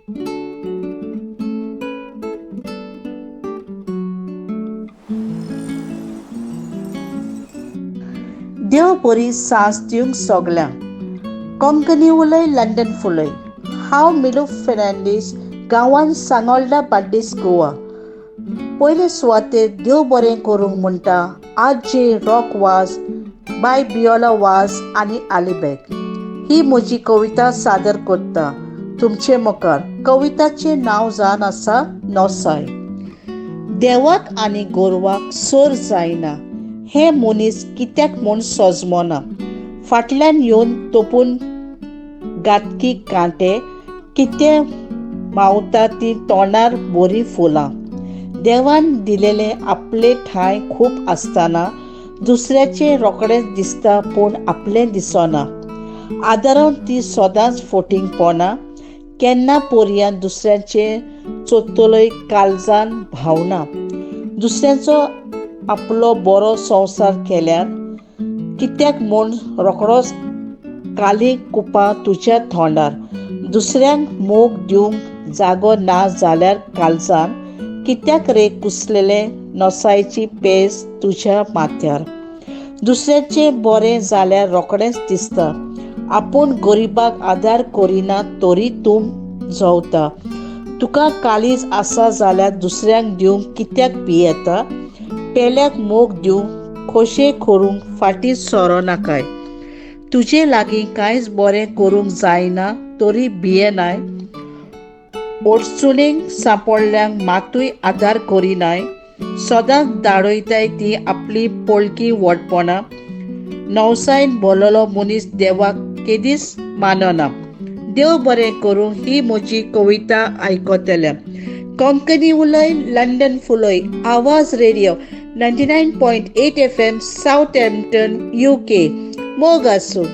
देव बरी सांस दिवंक सगल्यांक. कोंकणी उलय लंडन फुलय. हांव मिलू फेर्नांडीस, गांवान सांगोल्डा, बार्देस, गोवा. पयले सुवातेर देव बरें करूंक म्हणटा आर जे रॉक वाज, बाय बियोला वाज आनी आलिबेग. ही म्हजी कविता सादर करता तुमचे मुखार. कविताचें नांव जावन आसा नोसाय. देवाक आनी गोरवाक सोर जायना हें मनीस कित्याक म्हूण सोजमना. फाटल्यान येवन तोपून घातकी कांटे कितें मावता ती तोंडार बरीं फुलां. देवान दिलेलें आपले ठांय खूब आसतना दुसऱ्याचें रोखडेंच दिसता पूण आपलें दिसना. आदारान ती सदांच फोटींगपणां केन्ना पर्यान दुसऱ्याचें चोत्तलय काळजान भावना. दुसऱ्यांचो आपलो बरो संवसार केल्यार कित्याक म्हूण रोखडोच काली कुपां तुज्या तोंडार. दुसऱ्यांक मोग दिवंक जागो ना जाल्यार काळजान कित्याक रे कुसलेले नोसायची पेज तुज्या माथ्यार. दुसऱ्याचें बरें जाल्यार रोखडेंच दिसता आपूण गरिबाक आदार करिना तरी तूं जवता. तुका काळीज आसा जाल्यार दुसऱ्यांक दिवंक कित्याक भियेता. पेल्याक मोग दिवंक खोशे करूंक फाटीं सरो नाकाय. तुजे लागीं कांयच बरें करूंक जायना तरी भियेनाय. अडचणींक सांपडल्यांक मातूय आदार करिनाय. सदांच दाडयताय ती आपली पोळकी व्हडपणां. नवसायन भरलेलो मनीस देवाक केदीच मानना. देव बरें करूं ही म्हजी कविता आयकतल्या. कोंकणी उलय लंडन फुलय. आवाज रेडिओ 99.8 FM, Southampton, UK. मोग आसूं.